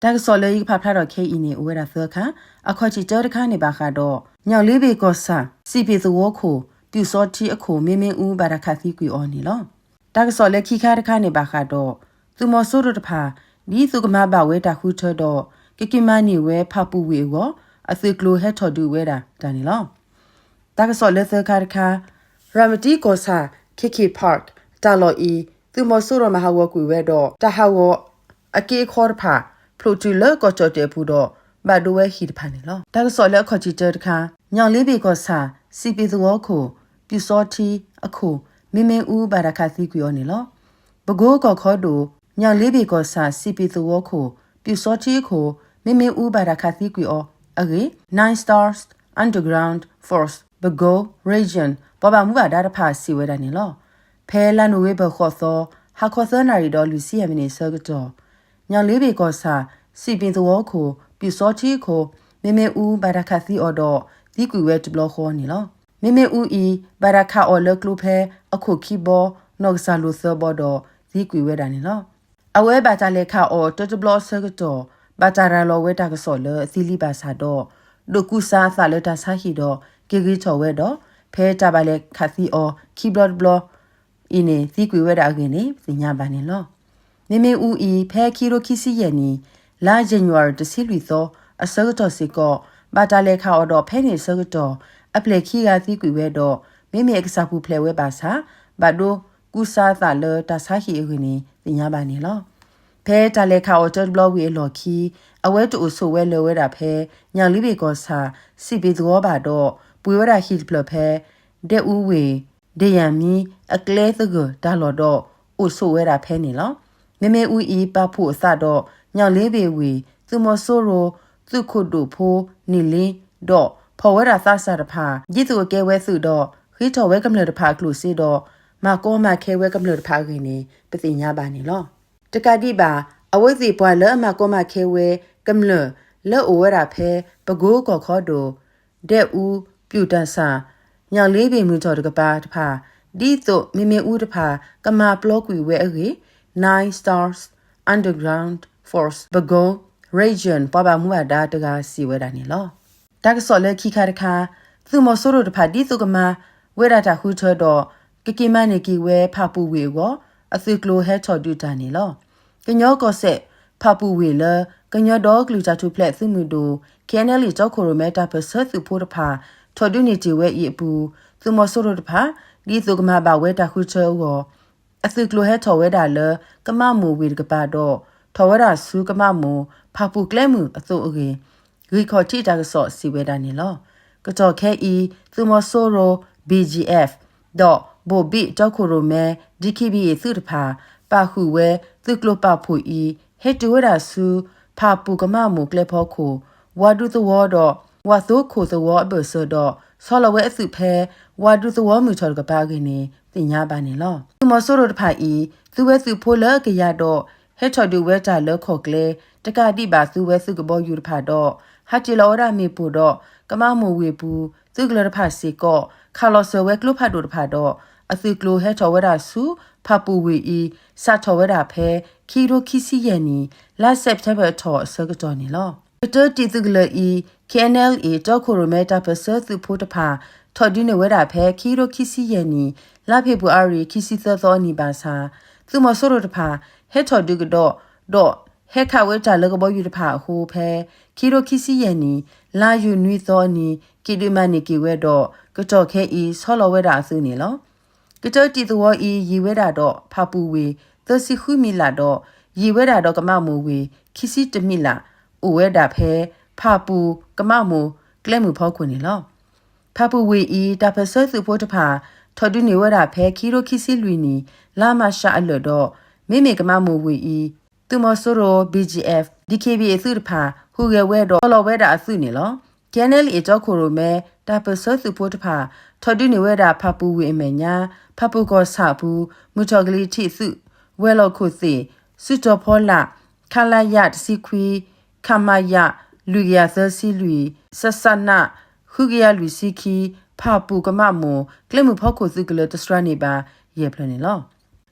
တၢ်ကစီၣ်လၢယကဖးဖျါထီၣ်ခဲအံၤန့ၣ် အိၣ်ဝဲဒၣ်သၢခါ, အခီၣ်ထံးတၢတခါန့ၣ်ဘၣ်ဃးဒီး ညောင်လေးပင်ကီၢ်ဆၣ် စံးပ့ၤသဝီခိၣ် ပျူစောထီးအခိၣ် မ့မ့ၢ်အူဘၣ်တၢ်ခးသံကွံာ်အီၤန့ၣ်လီၤ. တၢ်ကစီၣ်လၢခံခါတခါန့ၣ်ဘၣ်ဃးဒီး သုးမီၤစိရိၤတဖၣ် ဒ်သိးကမၤဘၣ်ဝဲတၢ်ဃုထၢဒီး ကက့ၤမၤန့ၢ်ဝဲဖၣ်ပူၤဝ့ၢ်အဂီၢ် အသုးကျိၤဟဲထီၣ်ဒုးဝဲဒၣ်တၢ်န့ၣ်လီၤ. တၢ်ကစီၣ်လၢသၢခါတခါ, ရၤမတံကီၢ်ဆၣ် ခ့ခ့ၣ် Park တၢ်လီၢ်အံၤ သုးမီၤစိရိၤမၤဟးဂီၤကွံာ်ဝဲဒီး တၢ်ဟးဂီၤအက့အခီတဖၣ် ဖျိးတုၤလၢကီၢ်ကၠီၣ်တဲၣ်အပူၤဒီး ဘၣ်ဒိဝဲဟံၣ်တဖၣ်န့ၣ်လီၤ. တၢ်ကစီၣ်လၢအခီၣ်ထံးတၢတခါ, ညောင်လေးပင်ကီၢ်ဆၣ် စံးပ့ၤသဝီခိၣ် ပျူစောထီးအခိၣ် မ့မ့ၢ်အူဘၣ်တၢ်ခးသံကွံာ်အီၤန့ၣ်လီၤ. ပကိကီၢ်ခီဒိၣ် ညောင်လေးပင်ကီၢ်ဆၣ် စံးပ့ၤသဝီခိၣ် ပျူစောထီးအခိၣ် မ့မ့ၢ်အူဘၣ်တၢ်ခးသံကွံာ်အီၤအဂ့ၢ် Nine Stars Underground Force Bago Region ပှၤဘၣ်မူဘၣ်ဒါတဖၣ်စံးဝဲဒၣ်န့ၣ်လီၤ. ဖဲလါနိၣ်ဝ့ဘၢၣ်ဃိးသီ ဟါခီသၢနၣ်ရံၣ်ဒီးလွံၢ်ဆံယဲၢ်မံးနံးအဆၢကတီၢ် ညောင်လေးပင်ကီၢ်ဆၣ် စံးပ့ၤသဝီခိၣ် ပျူစောထီးအခိၣ် မ့မ့ၢ်အူဘၣ်တၢ်ခးသံအီၤဒီး သံကွံာ်ဝဲတဘျီဃီန့ၣ်လီၤ. မ့မ့ၢ်အူအံၤ ဘၣ်တၢ်ခးအီၤလၢကျိဖဲအခိၣ်ခံဘီ နီၢ်ကစၢ်လိၤသၢဘီဒီး သံကွံာ်ဝဲဒၣ်န့ၣ်လီၤ. အဝဲဘၣ်တၢ်လဲၤခးအီၤတၢတဘျီအဆၢကတီၢ် ဘၣ်တၢ်ရၤလီၤဝဲတၢ်ကစီၣ်လၢအသံလံဘၣ်ဆၣ်ဒီး ဒိးကူစါအသးလၢတၢ်ဆါဟံၣ်ဒီး က့ၤဂ့ၤထီၣ်ဝဲဒီး ဖဲတၢ်ဘၣ်လဲၤခးသံအီၤခံဘျီတဘျီ အံၤန့ၣ် သံကွံာ်ဝဲဒၣ်အဂ့ၢ်န့ၣ် ပသ့ၣ်ညါဘၣ်န့ၣ်လီၤ. မ့မ့ၢ်အူအံၤ ဖဲခံကထိခံဆံယဲၢ်နံၣ် လါယနူၤအါရံၤ တဆံလွံၢ်သီ အဆၢကတီၢ်စ့ၢ်ကီး ဘၣ်တၢ်လဲၤခးအီၤဒီး ဖဲန့ၣ်အဆၢကတီၢ် အပျဲၢ်ခံဂၤသံကွံာ်ဝဲဒီး မ့မ့ၢ်အကစၢ်ပူၤဖျဲးဝဲဘၣ်ဆၣ် ဘၣ်ဒိကူစါအသးလၢတၢ်ဆါဟံၣ်အဂ့ၢ်န့ၣ် သ့ၣ်ညါဘၣ်န့ၣ်လီၤ. ဖဲတၢ်လဲၤခးအီၤတၢတဘျီဝံၤအလီၢ်ခံ အဝဲတအိၣ်ဆိးဝဲလၢၤဝဲဒၣ်ဖဲ ညောင်လေးပင်ကီၢ်ဆၣ် စံးပ့ၤသဝီဘၣ်ဒီး ပှ့ၤဝဲဒၣ်ဟံၣ်တဖျၢၣ်ဖဲ ဒဲအူဝ့ၢ် ဒ့ယၣ်မံ အကျဲသဂၢၢ်တၢ်လီၢ်ဒီး အိၣ်ဆိးဝဲဒၣ်ဖဲန့ၣ်လီၤ. မ့မ့ၢ်အူအံၤ ပာ်ဖှိၣ်အသးဒီး ညောင်လေးပင်ဝ့ၢ် သုးမီၤစိရိၤ သုးခိၣ်ဒိၣ်ဖိ နံၣ်လ့ ဒီးဖီၣ်ဝဲဒၣ်သးစၢ်တဖၣ် ဒ်သိးကဲဝဲသုးဒီး ဃ့ထီၣ်ဝဲကမျၢၢ်တဖၣ်အကျိၣ်စ့ဒီး မၤကီမၤခဲဝဲကမျၢၢ်တဖၣ်အဂ့ၢ်န့ၣ် ပသ့ၣ်ညါဘၣ်န့ၣ်လီၤ. တကးဒံးဘၣ် အဝဲသ့ၣ်ပှၤလၢအမၤကီမၤခဲဝဲကမျၢၢ် လၢအိၣ်ဝဲဒၣ်ဖဲ ပကိကီၢ်ခီဒိၣ် ဒဲအူ ပျူၢ်တၢ်ဆၣ် ညောင်လေးပင်မုၢ်ထီၣ်တကပၤတဖၣ် ဒ်သိးမ့မ့ၢ်အူတဖၣ် ကမၤပျီကွံာ်ဝဲအဂ့ၢ် Nine Stars Underground Force Bago Region ပှၤဘၣ်မူဘၣ်ဒါတဂၤစံးဝဲဒၣ်န့ၣ်လီၤ. တၢ်ကစီၣ်လၢခံခါတခါ, သုးမီၤစိရိၤတဖၣ်ဒ်သိးကမၤဝဲဒၣ်တၢ်ဃုထၢဒီး ကက့ၤမၤန့ၢ်က့ၤဝဲဖၣ်ပူၤဝ့ၢ်အဂီၢ် အသုးကျိၤဟဲထီၣ်ဒုးတၢ်န့ၣ်လီၤ. ကညီကီၢ်စဲၣ် ဖၣ်ပူၤဝ့ၢ်လၢ ကညီဒီကလုာ်တၢ်ထူၣ်ဖျဲးသုးမုၢ်ဒိၣ် ခ့ၣ်အဲၣ်အဲၣ်လ်အ့ၣ် တီခိၣ်ရိၣ်မဲတၢ်ပၢၢ်ဆၢသုးဖိတဖၣ် ထီၣ်ဒုးန့ၢ်တ့ၢ်ဝဲအံၤအပူၤ သုးမီၤစိရိၤတဖၣ် ဒ်သိးကမၤဘၣ်ဝဲတၢ်ဃုထၢအဂီၢ် အသုးကျိၤဟဲထီၣ်ဝဲဒၣ်လၢ ကမၣ်မိၢ်ဝ့ၢ်တကပၤဒီး ထီၣ်ဝဲဒၣ်ဆူကမၣ်မိၢ် ဖၣ်ပူၤကျဲမုၢ်အသိးအဂ့ၢ် ဂံၢ်ခီၣ်ထံးတၢ်ကစီၣ်စံးဝဲဒၣ်န့ၣ်လီၤ. ကတီၢ်ခဲအံၤ သုးမီၤစိရိၤ ဘီၣ်ကၠံၣ်အဲၣ် ဒီး ဘိၣ်ဘံၣ်တီခိၣ်ရိၣ်မဲ ဒံၣ်ခ့ဘံၣ်အ့ၣ် သုးတဖၣ် ပာ်ဃုာ်ဝဲ သုးကျိၤပာ်ဖှိၣ်အံၤ ဟဲတုၤဝဲဒၣ်ဆူ ဖၣ်ပူၤကမၣ်မိၢ်ကျဲဖီခိၣ် ဝါဒူသဝီဒီး ဝၣ်သိခိၣ်သဝီအဘၢၣ်စၢၤဒီး ဆီလီၤဝဲအသုးဖဲ ဝါဒူသဝီမုၢ်ထီၣ်တကပၤအဂ့ၢ်န့ၣ် သ့ၣ်ညါဘၣ်န့ၣ်လီၤ. သုးမီၤစိရိၤတဖၣ်အံၤ သူဝဲသုးဖိလၢအကယၤဒီး ဟဲထီၣ်ဒုးဝဲတၢ်လၢခီၣ်ကျဲ တကးဒံးဘၣ်သူဝဲသုးကဘီယူၤတဖၣ်ဒီး ဟးတ့ၢ်လီၤဝဲဒၣ်မ့ၣ်ပိၢ်ဒီး ကမၣ်မိၢ်ဝ့ၢ်ပူၤ သုးကလၢၤတဖၣ်စ့ၢ်ကီး ခးလီၤစၢၤဝဲကျိဖးဒိၣ်တဖၣ်ဒီး အသုးကျိၤဟဲထီၣ်ဝဲဒၣ်ဆူ ဖၣ်ပူၤဝ့ၢ်အံၤ စးထီၣ်ဝဲဒၣ်ဖဲ ခံကထိခံဆံယဲၢ်နံၣ် လါစဲးပထ့ဘၢၣ်အထီၣ်အဆၢကတီၢ်န့ၣ်လီၤ. ကတၢၢ်တံၢ်သုးကလၢၤအံၤ ခ့ၣ်အဲၣ်အဲၣ်လ်အ့ၣ် တီခိၣ်ရိၣ်မဲ တၢ်ပၢၢ်ဆၢသုးဖိတဖၣ် ထီၣ်ဒုးန့ၢ်ဝဲဒၣ်ဖဲ ခံကထိခံဆံယဲၢ်နံၣ် လါဖ့ၤဘြူၤအါရံၤ ခံဆံသၢသီအနံၤဘၣ်ဆၣ် သုးမီၤစိရိၤတဖၣ် ဟဲထီၣ်ဒုးကဒီး ဒီးဟဲခးဝဲတၢ်လၢကဘီယူၤတဖၣ်အဃိဖဲ ခံကထိခံဆံယဲၢ်နံၣ် လါယူၤနွံသီအနံၤ က့ၤဒုးမၤန့ၢ်က့ၤဝဲဒီး ကတီၢ်ခဲအံၤ ဆီလီၤဝဲဒၣ်အသုးန့ၣ်လီၤ. ကတၢၢ်တံၢ်သဝီအံၤ ယံၤဝဲဒၣ်ဒီးဖၣ်ပူၤဝ့ၢ် သၢဆံဃုမံးလးဒီး ယံၤဝဲဒၣ်ဒီးကမၣ်မိၢ်ဝ့ၢ် ခံဆံတၢမံးလး အိၣ်ဝဲဒၣ်ဖဲ ဖၣ်ပူၤကမၣ်မိၢ်ကျဲမုၢ်ဖီခိၣ်န့ၣ်လီၤ. ဖၣ်ပူၤဝ့ၢ်အံၤ တၢ်ပၢၢ်ဆၢသုးဖိတဖၣ် ထီၣ်ဒုးန့ၢ်ဝဲဒၣ်ဖဲ ခံကထိခံဆံလွံၢ်နံၣ် လါမၤရှးအလၢာ်ဒီး မ့မ့ၢ်ကမၣ်မိၢ်ဝ့ၢ်အံၤ သုးမီၤစိရိၤ ဘီၣ်ကၠံၣ်အဲၣ် ဒံၣ်ခ့ဘံၣ်အ့ၣ် သုးတဖၣ် ဟူးဂဲၤဝဲဒီး ဆီလီၤဝဲဒၣ်အသုးန့ၣ်လီၤ. ခ့ၣ်အဲၣ်အဲၣ်လ်အ့ၣ် တီခိၣ်ရိၣ်မဲ တၢ်ပၢၢ်ဆၢသုးဖိတဖၣ် ထီၣ်ဒုးန့ၢ်ဝဲဒၣ်ဖၣ်ပူၤဝ့ၢ်အမဲာ်ညါ ဖၣ်ပူၤကီၢ်ဆၣ်အပူၤ မုၢ်ထီၣ်ကလံၤထံးအသုး ဝဲၤလီၢ်ခိၣ်သ့ၣ် စုတီၤဖီလာ် ခလရ တဆံခွံ ခမရ လွံၢ်ကယၤသၢဆံလွံၢ် စစန ဃုကယၤလွံၢ်ဆံခံ ဖၣ်ပူၤကမၣ်မိၢ် ကျဲမုၢ်ဖီခိၣ်သုးကလၢၤတစှၤန့ၢ်ဘၣ် ယဲၢ်ဖျၢၣ်န့ၣ်လီၤ.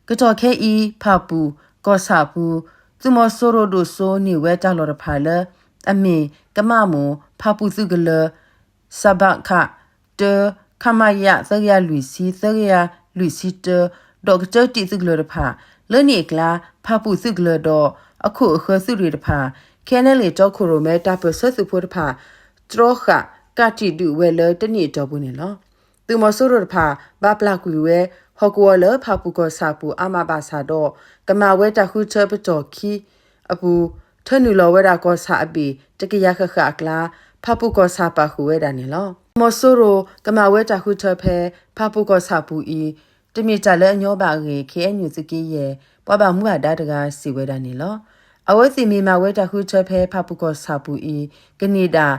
ကတီၢ်ခဲအံၤ ဖၣ်ပူၤကီၢ်ဆၣ်အပူၤ သုးမီၤစိရိၤဒိၣ်စိန့ၢ်ဝဲတၢ်လီၢ်တဖၣ်လၢ အမ့ၢ်ကမၣ်မိၢ် ဖၣ်ပူၣ်သုးကလၢၤ စဘခ တၢ ခမရ သၢကယၤလွံၢ်ဆံ သၢကယၤလွံၢ်ဆံတၢ ဒီးကတၢၢ်တံၢ်သုးကလၢၤတဖၣ် လၢန့ၣ်အကျါ ဖၣ်ပူၣ်သုးကလၢၤဒီး အခိၣ်အဃၢၤသုးရ့ၣ်တဖၣ် ခဲနဲလ့ၣ်တီခိၣ်ရိၣ်မဲတၢ်ပၢၢ်ဆၢသုးဖိတဖၣ် တြီဃာ်ကးတံာ်ဒုးဝဲလၢတနံၣ်အတီၢ်ပူၤန့ၣ်လီၤ. သုးမီၤစိရိၤတဖၣ် ဘၣ်ပျၢ်ကွံာ်ဝဲ ဟီၣ်ကဝီၤလၢဖၣ်ပူၣ်ကီၢ်ဆၣ်ပူၤအါမးဘၣ်ဆၣ်ဒီး ကမၤဝဲတၢ်ဃုထၢပတီၢ်ခံအပူၤ ထၢနုာ်လီၤဝဲဒၣ်ကီၢ်ဆၣ်အဘ့ၣ် တကယၤဃၣ်ဃၣ်အကျါ ဖၣ်ပူၣ်ကီၢ်ဆၣ်ပာ်ဃုာ်ဝဲဒၣ်န့ၣ်လီၤ. သုးမီၤစိရိၤ ကမၤဝဲတၢ်ဃုထၢဖဲ ဖၣ်ပူၣ်ကီၢ်ဆၣ်ပူၤအံၤ တမ့ၢ်တၢ်လၢအညီဘၣ်အဂ့ၢ် ခ့ၣ်အဲၣ်ယူၣ် သုးက့ယဲၢ် ပှၤဘၣ်မူဘၣ်ဒါတဂၤ စံးဝဲဒၣ်န့ၣ်လီၤ. အဝဲသ့ၣ်မ့ၢ်မၤဝဲတၢ်ဃုထၢဖဲ ဖၣ်ပူၣ်ကီၢ်ဆၣ်ပူၤအံၤ ကန့ၢ်ဒၣ်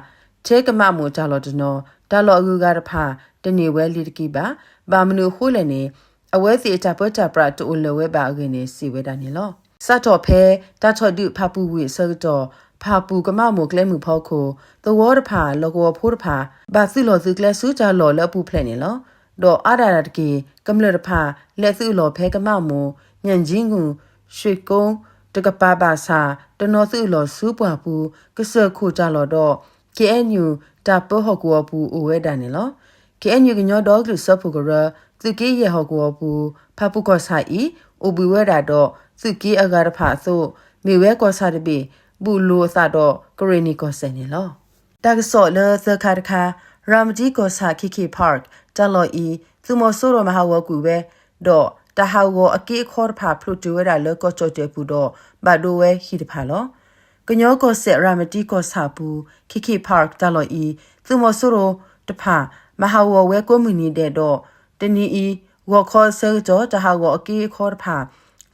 ထဲကမၣ်မိၢ်တၢ်လီၢ်တနီၤ တၢ်လီၢ်အဂုၤအဂၤတဖၣ် တန့ၢ်ဝဲလံတက့ၢ်ဘၣ်. ဘၣ်မနုၤအဃိလဲၣ်န့ၣ် အဝဲသ့ၣ်အတၢ်ပၢတၢ်ပြးတအိၣ်လၢၤဝဲဘၣ်အဂ့ၢ်န့ၣ် စံးဝဲဒၣ်န့ၣ်လီၤ. စးထီၣ်ဖဲ တၢ်ထီၣ်ဒုးဖၣ်ပူၣ်ဝ့ၢ်အဆၢကတီၢ် ဖၣ်ပူၣ်ကမၣ်မိၢ်ကျဲမုၢ်ဖီခိၣ် သဝီတဖၣ် လီၢ်ကဝီၤဖိတဖၣ် ဘၣ်သုးလီၢ်သုးကျဲဆူတၢ်လီၢ်လၢအပူၤဖျဲးန့ၣ်လီၤ. ဒီးအါဒၣ်တက့ၢ် ကမျၢၢ်တဖၣ် လဲၤသုးလီၢ်ဖဲကမၣ်မိၢ် ညၣ်ကၠံငူၢ် ရွှ့ၣ်ကိ တကပၤဘၣ်ဆၣ် တနီၤသုးလီၢ်ဆူပှၢ်ပူၤ ကစၢၢ်ခိၣ်တၢ်လီၢ်ဒီး ခ့ၣ်အဲၣ်ယူၣ် တၢ်ပၢဟီၣ်ကဝီၤပူၤအိၣ်ဝဲဒၣ်န့ၣ်လီၤ. ခ့ၣ်အဲၣ်ယူၣ်ကညီဒီကလုာ်စၢဖှိၣ်ကရၢ သုးက့ယဲၢ်ဟီၣ်ကဝီၤပူၤ ဖၣ်ပူၣ်ကီၢ်ဆၣ်အံၤ အိၣ်ဘှံးဝဲဒၣ်ဒီး သုးက့အဂၤတဖၣ်အသိး မ့ၢ်ဝဲကီၢ်ဆၣ်တဘ့ၣ် ဘူးလိာ်အသးဒီးကရ့ၣ်နံၣ်ကီၢ်စဲၣ်န့ၣ်လီၤ. တၢ်ကစီၣ်လၢသၢခါတခါ ရၤမတံကီၢ်ဆၣ် ခ့ၣ်ခ့ၣ် Park တၢ်လီၢ်အံၤ သုးမီၤစိရိၤမၤဟးဂီၤကွံာ်ဝဲ ဒီးတၢ်ဟးဂီၤအက့အခီတဖၣ်ဖျိးတုၤဝဲဒၣ်လၢကီၢ်ကၠီၣ်တဲၣ်ပူၤဒီး ဘၣ်ဒိဝဲဟံၣ်တဖၣ်လီၤ. ကညီကီၢ်စဲၣ် ရၤမတံကီၢ်ဆၣ်ပူၤ ခ့ၣ်ခ့ၣ် Park တၢ်လီၢ်အံၤ သုးမီၤစိရိၤတဖၣ် မၤဟးဂီၤဝဲကိးမုၢ်နံၤဒဲးဒီး တနံၤအံၤ ဂီၤခီအဆၢကတီၢ် တၢ်ဟးဂီၤအက့အခီတဖၣ်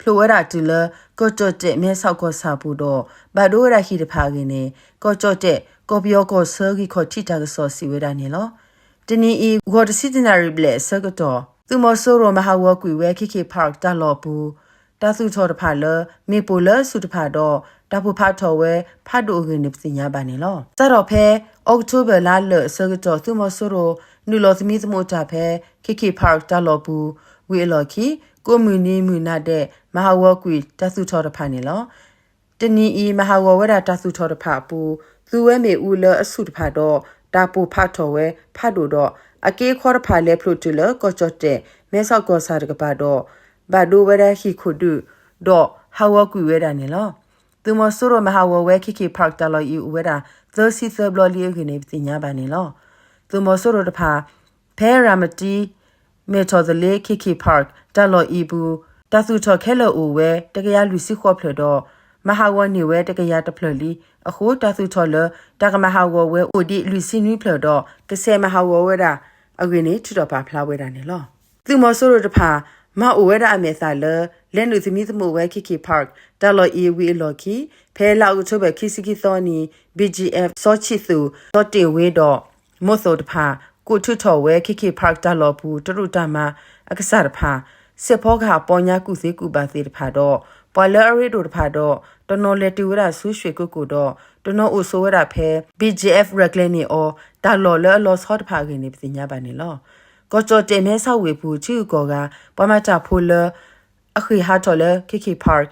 ဖျိးဝဲဒၣ်တုၤလၢ ကီၢ်ကၠီၣ်တဲၣ်မဲဆီးကီၢ်ဆၣ်ပူၤဒီး ဘၣ်ဒိဝဲဒၣ်ဟံၣ်တဖၣ်အဂ့ၢ်န့ၣ် ကီၢ်ကၠီၣ်တဲၣ် ကီၢ်ပယီၤကီၢ်ဆၢဂံၢ်ခီၣ်ထံးတၢ်ကစီၣ်စံးဝဲဒၣ်န့ၣ်လီၤ. တနံၤအံၤ ဂီၤတဆံတနၣ်ရံၣ်ဘျဲၣ်အဆၢကတီၢ် သုးမီၤစိရိၤမၤဟးဂီၤကွံာ်ဝဲ ခ့ၣ်ခ့ၣ် Park တၢ်လီၢ်အပူၤ တၢ်သူၣ်ထီၣ်တဖၣ်လၢ မ့ၣ်ပိၢ်လၢအဆူၣ်တဖၣ်ဒီး တၢ်ပိၢ်ဖးထီၣ်ဝဲဖးဒိၣ်အဂ့ၢ်န့ၣ် ပသ့ၣ်ညါဘၣ်န့ၣ်လီၤ. စးထီၣ်ဖဲ အီးကထိဘၢၣ်လါလၢာ်အဆၢကတီၢ် သုးမီၤစိရိၤ နုာ်လီၤသမံသမိးတၢ်ဖဲ ခ့ၣ်ခ့ၣ် Park တၢ်လီၢ်ပူၤ ဝံၤအလီၢ်ခံ ကိးမုၢ်နံၤမုၢ်နၤဒဲး မၤဟးဂီၤကွံာ်တၢ်သူၣ်ထီၣ်တဖၣ်န့ၣ်လီၤ. တနံၤအံၤ မၤဟးဂီၤဝဲဒၣ်တၢ်သူၣ်ထီၣ်တဖၣ်အပူၤ သူဝဲမ့ၣ်အူလၢအဆူၣ်တဖၣ်ဒီး တၢ်ပိၢ်ဖးထီၣ်ဝဲဖးဒိၣ်ဒီး အက့အခီတဖၣ်လဲၤဖျိးတုၤလၢ ကီၢ်ကၠီၣ်တဲၣ် မဲဆီးကီၢ်ဆၣ်တကပၤဒီး ဘၣ်ဒိဝဲဒၣ်ဟံၣ်ခိၣ်ဒုး ဒီးဟးဂီၤကွံာ်ဝဲဒၣ်န့ၣ်လီၤ. သုးမီၤစိရိၤမၤဟးဂီၤဝဲ ခ့ၣ်ခ့ၣ် Park တၢ်လီၢ်အံၤအိၣ်ဝဲဒၣ်သၢဆံသၢဘျီလံအဂ့ၢ်န့ၣ် ပသ့ၣ်ညါဘၣ်န့ၣ်လီၤ. သုးမီၤစိရိၤတဖၣ် ဖဲရၤမတံ မဲၣ်ထီၣ်သလ့ ခ့ၣ်ခ့ၣ် Park တၢ်လီၢ်အံၤအပူၤ တၢ်သူၣ်ထီၣ်ခဲလၢာ်အိၣ်ဝဲ တကယၤလွံၢ်ဆံဃိးဖျၢၣ်ဒီး မၤဟးဂီၤန့ၢ်ဝဲတကယၤတဖျၢၣ်လံ. အဃိ တၢ်သူၣ်ထီၣ်လၢ တၢ်ကမၤဟးဂီၤဝဲအိၣ်ဒံးလွံၢ်ဆံနွံဖျၢၣ်ဒီး ကဆဲးမၤဟးဂီၤဝဲဒၣ်အဂ့ၢ်န့ၣ် ထုးထီၣ်ပာ်ဖျါဝဲဒၣ်န့ၣ်လီၤ. သုးမီၤစိရိၤတဖၣ် မၤအိၣ်ဝဲဒၣ်အမဲာ်သၣ်လၢ လဲၤနုာ်သမံသမိးဝဲ ခ့ၣ်ခ့ၣ် Park တၢ်လီၢ်အံၤဝံၤအလီၢ်ခံ ဖဲလါအီးကထိဘၢၣ်ခံဆံခံသီနံၤ BGF စီၤဆံသူၣ် စီၤတ့ၢ်ဝ့ဒီး မိၢ်သိၣ်တဖၣ် ကိးထုးထီၣ်ဝဲ ခ့ၣ်ခ့ၣ် Park တၢ်လီၢ်ပူၤ တရူးတၢ်မၤအကစၢ်တဖၣ် စဲးဖီကဟၣ်ပီညါကူၣ်သ့ကူၣ်ဘၣ်သ့ၣ်တဖၣ်ဒီး ပှၤလၢအရ့ဒိၣ်တဖၣ်ဒီး တနီၤလဲၤတုၤဝဲဒၣ်ဆူရွှ့ၣ်ကိကိၣ်ဒီး တနီၤအိၣ်ဆိးဝဲဒၣ်ဖဲ BGF ရဲၣ်ကျဲၤန့ၢ်အီၤ တၢ်လီၢ်လၢအလီၤဆီတဖၣ်အဂ့ၢ်န့ၣ် ပသ့ၣ်ညါဘၣ်န့ၣ်လီၤ. ကီၢ်ကၠီၣ်တဲၣ်မဲဆီးဝ့ၢ်ပူၤ ထံဂုၤကီၢ်ဂၤ ပှၤမၤတၢ်ဖိလၢ အဃ့ၢ်ဟးထီၣ်လၢ ခ့ၣ်ခ့ၣ် Park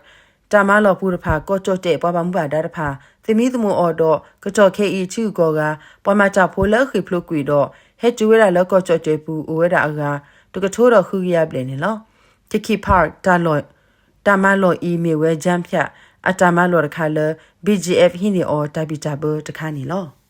တၢ်မၤလီၢ်ပူၤတဖၣ် ကီၢ်ကၠီၣ်တဲၣ်ပှၤဘၣ်မူဘၣ်ဒါတဖၣ် သမံသမိးအီၤဒီး ကတီၢ်ခဲအံၤ ထံဂုၤကီၢ်ဂၤ ပှၤမၤတၢ်ဖိလၢအဃ့ၢ်ဖျိးကွံာ်ဒီး ဟဲတုၤဝဲဒၣ်လၢကီၢ်ကၠီၣ်တဲၣ်ပူၤအိၣ်ဝဲဒၣ်အဂၤ တကထိဒီးဃုကယၤဘျဲၣ်န့ၣ်လီၤ. ခ့ၣ်ခ့ၣ် Park တၢ်လီၢ် တၢ်မၤလီၢ်အံၤမ့ၢ်ဝဲ ကၠၢဖၠး အတၢ်မၤလီၢ်တခါလၢ BGF ဟံးန့ၢ်အီၤတၢ်ဘံၣ်တၢ်ဘၢတခါန့ၣ်လီၤ.